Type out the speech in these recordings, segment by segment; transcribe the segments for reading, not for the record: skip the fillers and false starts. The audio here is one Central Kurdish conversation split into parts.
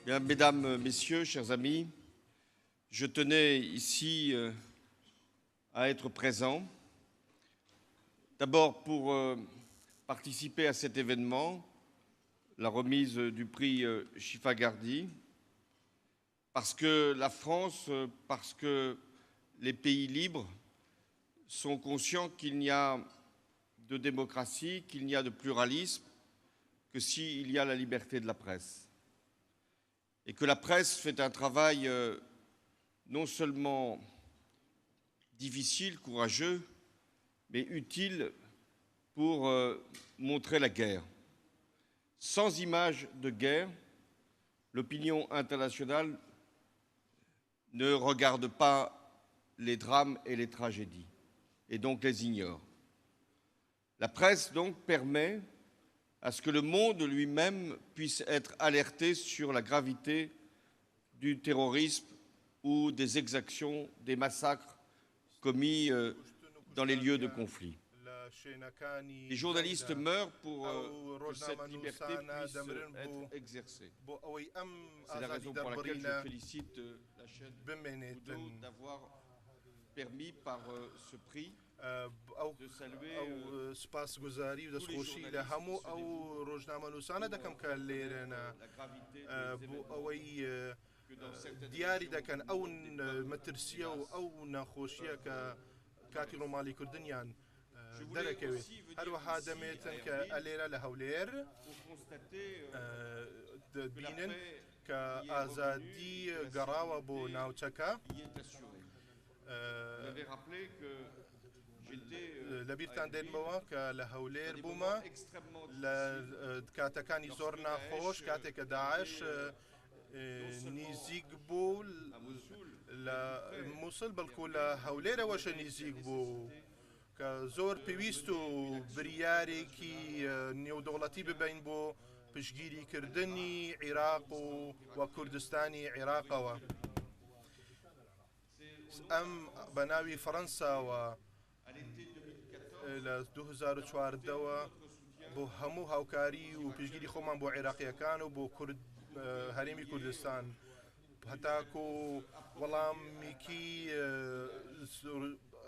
Bien, mesdames, messieurs, chers amis, je tenais ici euh, à être présent. D'abord pour euh, participer à cet événement, la remise du prix euh, Chifa Gardi, parce que la France, parce que les pays libres sont conscients qu'il n'y a de démocratie, qu'il n'y a de pluralisme que s'il y a la liberté de la presse. Et que la presse fait un travail euh, non seulement difficile, courageux, mais utile pour euh, montrer la guerre. Sans image de guerre, l'opinion internationale ne regarde pas les drames et les tragédies, et donc les ignore. La presse, donc, permet à ce que le monde lui-même puisse être alerté sur la gravité du terrorisme ou des exactions, des massacres commis euh, dans les lieux de conflit. Les journalistes meurent pour euh, que cette liberté puisse être exercée. C'est la raison pour laquelle je félicite euh, la chaîne Rudaw d'avoir permis par ce prix ئەو سوپاسگوزاری و دەستخۆشی لە هەموو ئەو ڕۆژنامەنووسانە دەکەم کە لێرەنە بۆ ئەوەی دیاری دەکەن ئەو مەترسیە و ئەو نەخۆشیە کە کاتی ڕۆماڵیکردنیان دەرەکەوێت. هەروەها دەمێتن کە ئەلێرە لە هەولێر دەبینن کە ئازادی گەڕاوە بۆ ناوچەکە. لەبیرتان دێنمەوە کە لە هەولێر بوومە لە کاتەکانی زۆر ناخۆش، کاتێک کە داعش نیزیک بوو لە مووسڵ، بەڵکو لە هەولێرەوەشە نیزیک بوو، کە زۆر پێویست و بریارێکی نێودەوڵەتی ببین بۆ پشتگیریکردنی عیراق و کوردستانی عیراقەوە. ئەم بە ناوی فەڕەنساوە لە 2014ەوە بۆ هەموو هاوکاری و پشتگیری خۆمان بۆ عێراقیەکان و بۆ کورد هەرێمی کوردستان هەتاکو وەڵامێکی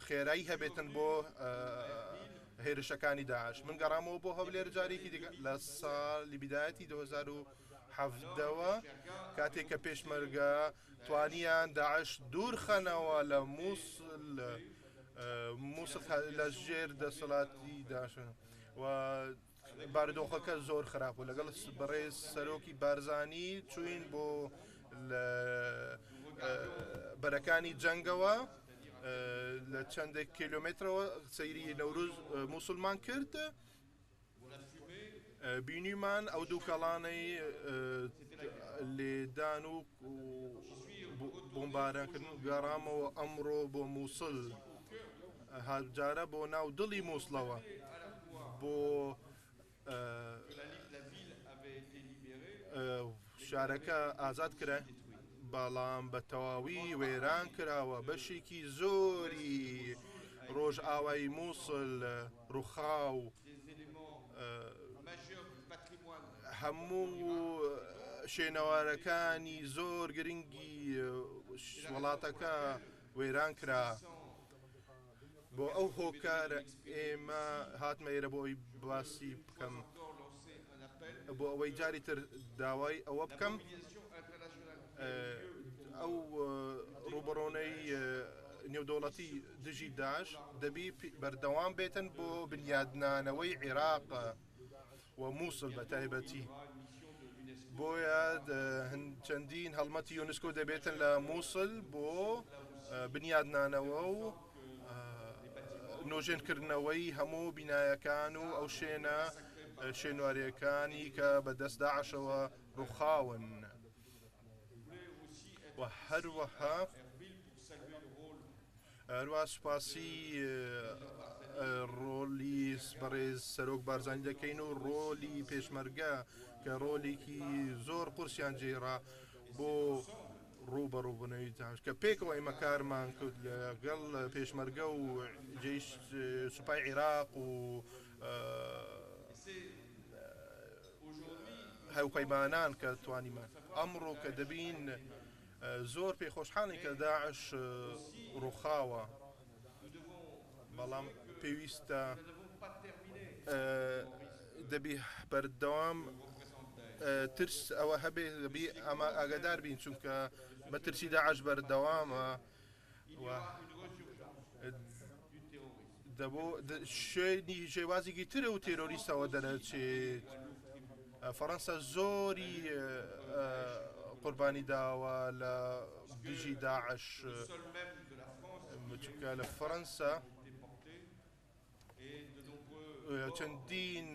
خێرایی هەبێتن بۆ هێرشەکانی داعش. من گەڕامەوە بۆ هەولێر جارێکی دیکە لە ساڵی بدایەتی 2017ەوە کاتێک کە پێشمەرگە توانیان داعش دوورخەنەوە لە مووسڵ، مووسڵ لە ژێر دەسەڵاتی داعش و بارودۆخەکە زۆر خراپ بوو. لەگەڵ بەڕێز سەرۆکی بارزانی چوین بۆ بەرەکانی جەنگەوە لە چەندێک کیلۆمەترەوە سەیری نەوروز موسڵمان کرد. بینیمان ئەو دووکەڵانەی لێدان و بۆمبارانکردن. گەڕامەوە ئەمڕۆ بۆ مووسڵ، هاجارە بۆ ناو دڵی مووسڵەوە بۆ شارەکە ئازاد کرا، بەڵام بە تەواوی وێران کراوە. بەشێکی زۆری ڕۆژئاوای مووسڵ ڕوخاو، هەموو شوێنەوارەکانی زۆر گرنگی وڵاتەکە وێران کرا. بۆ ئەو هۆکارە ئێمە هاتمە ئێرە بۆ ئەوەی باسی بکەم، بۆ ئەوەی جاری تر داوای ئەوە بکەم ئەو ڕوبەڕۆنەی نێودەوڵەتی دژی داعش دەبی بەردەوام بێتن بۆ بنیادنانەوەی عێراق و مووسڵ بە تایبەتی. بۆیە چەندین هەڵمەتی یونسکۆ دەبێتن لە مووسڵ بۆ بنیادنانەوە و نۆژێنکردنەوەی هەموو بینایەکان و ئەو شوێنە شوێنوارەکانی کە بەدەست داعشەوە ڕووخاون. و هەروەها هەروە سوپاسی ڕۆلی بەڕێز سەرۆک بارزانی دەکەین و ڕۆلی پێشمەرگە کە ڕۆلێکی زۆر قورسیان جێرا بۆ ڕووبەڕووبوونەوەی داعش، کە پێکەوە ئێمە کارمان کرد لەگەڵ پێشمەرگە و جێش سوپای عێراق و هاوپەیمانان کە توانیمان. ئەمڕۆ کە دەبین زۆر پێخۆشحاڵین کە داعش ڕووخاوە، بەڵام پێویستە دەبی بەردەوام ترس ئەوە هەبێ، دەبی ئەمە ئاگادار بین، چونکە مەترسی داعش بەردەوامە و دەبوو شوێنی شێوازێکی تر و تێرۆریستەوە دەرەچێت. فەڕەنسا زۆری قوربانی داوە لە دژی داعش، چونکە لە فەڕەنسا چەندین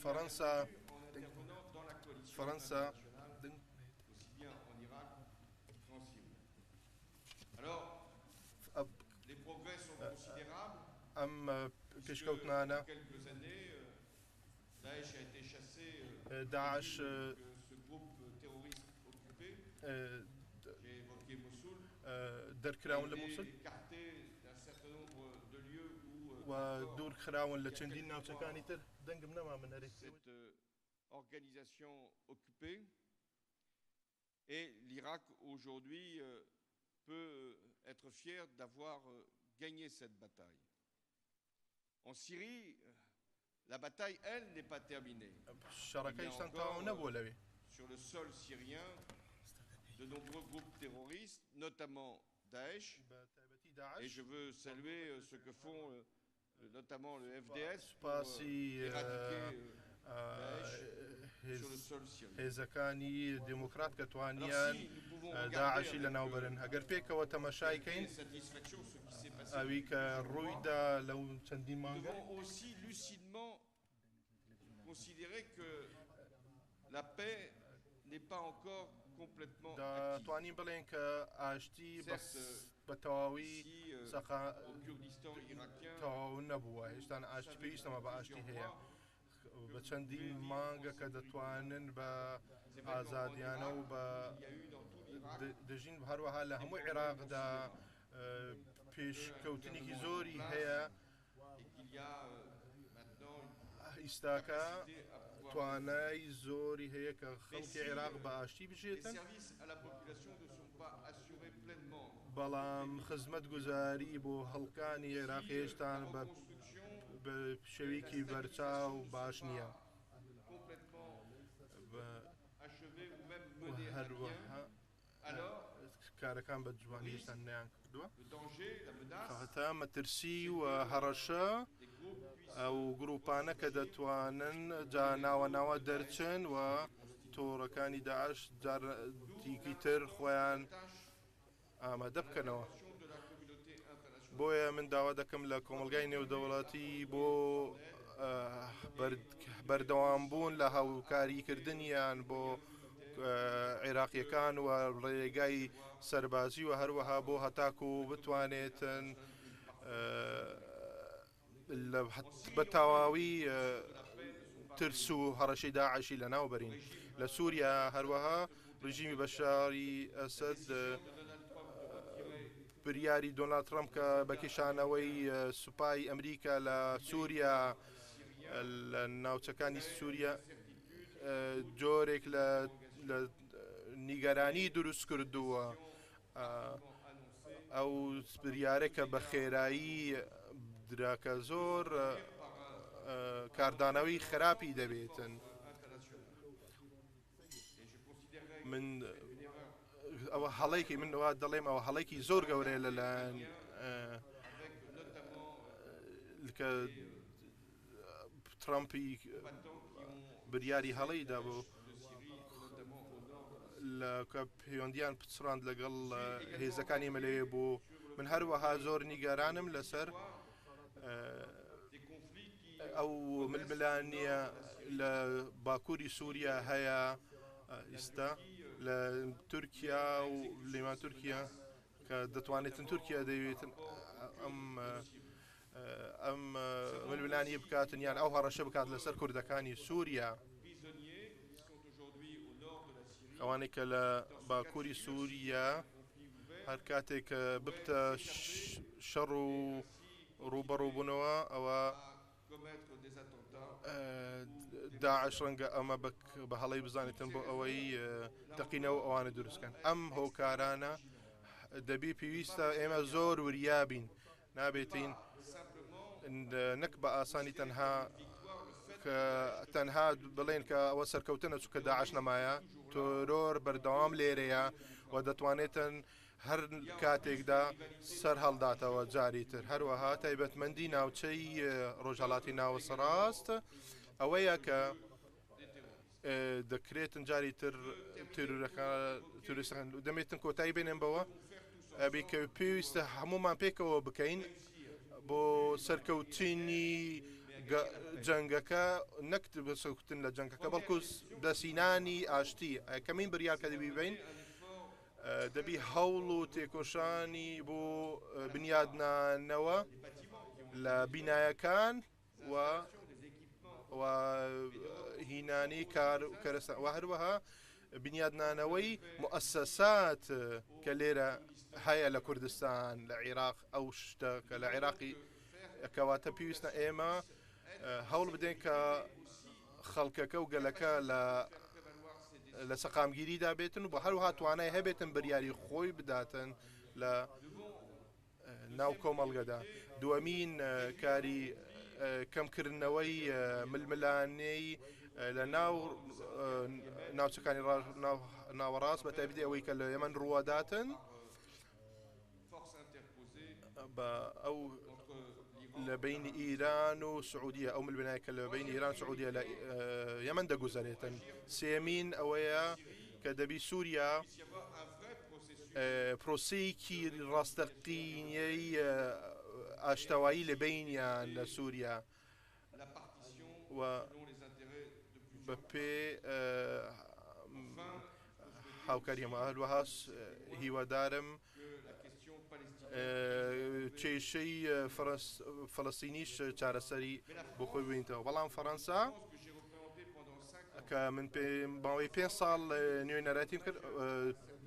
فەڕەنسا فەڕەنسا ئەم پێشکەوتنانە داعش دەرکراون لە موسڵ و دوورخراون لە چەندین ناوچەکانی تر. دەنگم نەما من ئەرێ. Organisation occupée et l'Irak aujourd'hui peut être fier d'avoir gagné cette bataille. En Syrie, la bataille, elle, n'est pas terminée. شەڕەکە هیچتان تەواو نەبووە لەوێ. Sur le sol syrien, de nombreux groupes terroristes, notamment Daesh, بە تایبەتی داعش، et je veux saluer ce que font notamment le FDS pour سوپاسی éradiquer Daesh sur le sol syrien. هێزەکانی دێموکرات کە Alors توانیان si nous pouvons regarder داعشی avec لەناوبەرن، ئەگەر پێکەوە تەماشای کەین fierté et satisfaction ce qui s'est passé ئەوی depuis کە plusieurs mois, ڕوویدا لەو چەندین nous مانگە، devons aussi lucidement considérer que la paix n'est pas encore complètement acquise. دەتوانین بڵێن کە ئاشتی Certes, بە تەواوی ici, سەقا au Kurdistan irakien, تەواو نەبووە. هێشتان ئاشتی ça fait پێویستەمە بە ئاشتی plusieurs هەیە. mois بە چەندین مانگە کە دەتوانن بە C'est vrai qu'en ئازادیانە و Irak, بە il y a eu dans tout l'Irak دەژین. هەروەها لە هەموو عێراقدا پێشکەوتنێکی زۆری هەیە. et qu'il y a maintenant une ئیستاکە capacité à pouvoir توانای زۆری هەیە کە خەڵکی عێراق بە ئاشتی Les بژێتن، services à la population ne sont pas assurés pleinement. بەڵام خزمەتگوزاری بۆ هەڵکانی عێراق هێشتان La بە reconstruction بە شێوەیەکی بەرچاو باش نییە. complètement بە- achevée ou même و menée à bien, هەروەها alors کارەکان بە جوانی هێشتان نەیان کردووە. le danger, la menace کەواتە مەترسی و هەڕەشە des groupes puissent ئەو گروپانە کە دەتوانن جا ناوە ناوە دەرچن و تۆڕەکانی داعش جارێکی تر خۆیان ئامادە بکەنەوە. de la communauté internationale. بۆیە من داوا دەکەم لە کۆمەلگای نێودەوڵەتی بۆ بەردەوام بوون لە هاوکاریکردنیان بۆ عێراقیەکان و ڕێگای سەربازی و هەروەها بۆ هەتاکو بتوانێتن بە تەواوی ترس و هەڕەشەی داعشی لەناو بەرین. لە سووریا هەروەها ڕژیمی بەشاری ئەسەد بریاری دۆناڵد ترەمپ کە بەکێشانەوەی سوپای ئەمریکا لە سووریا لە ناوچەکانی سووریا جۆرێک لە نیگەرانی دروست کردووە. ئەو بریارە کە بە خێرایی دراکە زۆر کاردانەوەی خراپی دەبێتن. من ئەوە هەڵەیەکی من وا دەڵێم ئەوە هەڵەیەکی زۆر گەورەیە لەلایەن کە ترامپی بریاری هەڵەی دابوو لە کە پەیوەندیان پچڕاند لەگەڵ هێزەکانی مەلەوێ بوو. من هەروەها زۆر نیگەرانم لەسەر ئەو ململانیە لە باکووری سووریا هەیە ئێستا لە تورکیا و لیمان تورکیا کە دەتوانێتن تورکیا دەیوێتن ئەم ململانی بکاتن یان ئەو هەڕەشە بکات لەسەر کوردەکانی سووریا. ئەوانەی کە لە باکووری سووریا هەر کاتێک ببتە شەڕ و ڕووبەڕووبوونەوە ئەوە داعش ڕەنگە ئەمە بە هەڵەی بزانێتن بۆ ئەوەی تەقینەوە ئەوانە دروستکەن. ئەم هۆکارانە دەبی پێویستە ئێمە زۆر وریابین، نابێتین نەک بە ئاسانی تەنها کە تەنها بڵێن کە ئەوە سەرکەوتنە چونکە داعش نەمایە. تۆرۆر بەردەوام لێرەیە و دەتوانێتن هەر کاتێکدا سەر هەڵداتەوە جاری تر. هەروەها تایبەتمەندی ناوچەی ڕۆژهەڵاتی ناوەسەڕاست ئەوەیە کە دەکرێتن جاری تر تیرۆریستەکان دەمێتن کۆتایی بێنن بەوە ئەبی کە پێویستە هەمومان پێکەوە بکەین بۆ سەرکەوتنی جەنگەکە، نەک سەرکوتن لە جەنگەکە بەڵکو دەسینانی ئاشتی. کەمین بریار کە دەبی بین دەبی هەوڵ و تێکۆشانی بۆ بنیادنانەوە لە بینایەکان و و هینانی کار و کەرەسە و هەروەها بنیادنانەوەی مؤسسات کە لێرە هەیە لە کوردستان لە عێراق، ئەو شتە کە لە عێراقی کەواتە پێویستە ئێمە هەوڵ بدەین کە خەڵکەکە و گەلەکە لە سەقامگیریدا بێتن و بە هەروها توانای هەبێتن بریاری خۆی بداتن لە ناو کۆمەڵگەدا. دووەمین کاری کەمکردنەوەی ململانێی لە ناو ناوچەکانی ناوەڕاست، بە تایبەتی ئەوەی کە لە یەمەن ڕووەداتن بە ئەو لە بینی ئیران و سعودیە، ئەو ململانێ کە لە بینی ئیران سعودیە لە یەمەن دەگوزەرێتن. سێمین ئەوەیە کە دەبی سووریا پرۆسەیەکی ڕاستەقینەی ئاشتەوایی لە بینیان لە سووریا و بە پێ هاوکاری هەموو. هەروەها هیوادارم کێشەی فەلەستینیش چارەسەری بۆ خۆی ببینێتەوە. بەڵام فەرەنسا کە من ماوەی 5 ساڵ نوێنەرایەتیم کرد،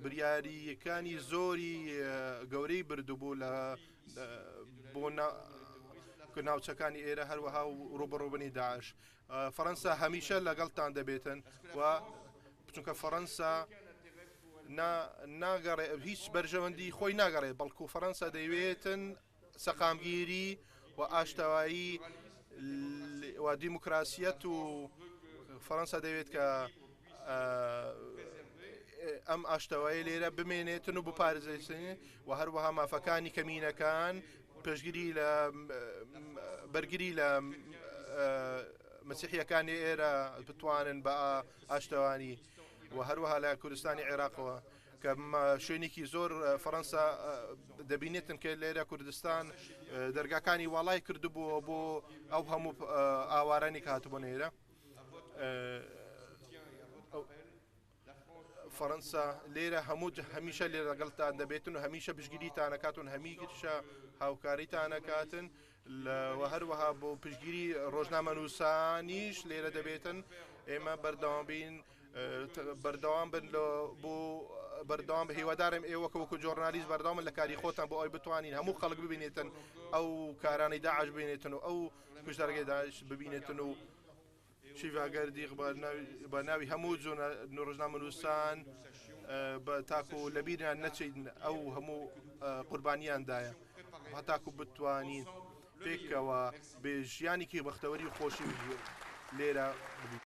بریاریەکانی زۆری گەورەی بردوبوو لە بۆ ناوچەکانی ئێرە، هەروەها و ڕوبەڕوبنی داعش. فەرەنسا هەمیشە لەگەڵتان دەبێتن و چونکە فەرەنسا ناگەڕێ هیچ بەرژەوەندی خۆی ناگەڕێت، بەڵکو فەرەنسا دەیوێتن سەقامگیری و ئاشتەوایی و دیموکراسیەت و فەرەنسا دەوێت کە ئەم ئاشتەوایی لێرە بمێنێتن و بپارێزێتن و هەروەها مافەکانی کەمینەکان، پێشگیری لە بەرگری لە مەسیحیەکانی ئێرە بتوانن بە ئاشتەوانی و هەروەها لە کوردستانی عێراقەوە کە شوێنێکی زۆر فەرەنسا دەبینێتن کە لێرە کوردستان دەرگاکانی واڵای کردبووە بۆ ئەو هەموو ئاوارانی کە هاتبوون ئێرە. فەرەنسا لێرە هەموو هەمیشە لێرە لەگەڵتان دەبێتن و هەمیشە پشگیریتانەکاتون، هەمیشە هاوکاریتانەکاتن و هەروەها بۆ پشگیری ڕۆژنامەنووسانیش لێرە دەبێتن. ئێمە بەردەوام بین، بەردەوام بن بۆ بەردەوام بە هیوادارم ئێوە کە وەکو جۆرنالیست بەردەوامن لە کاری خۆتان بۆ ئەوەی بتوانین هەموو خەڵک ببینێتن، ئەو کارانەی داعش ببینێتن و ئەو کوشتارگەی داعش ببینێتن و شیڤاگەردی بە ناوی هەموو ڕۆژنامەنووسان بە تاکو لەبیریان نەچین ئەو هەموو قوربانیاندایە هەتاکو بتوانین پێکەوە بێ ژیانێکی بەختەوەری و خۆشی لێرە ببین.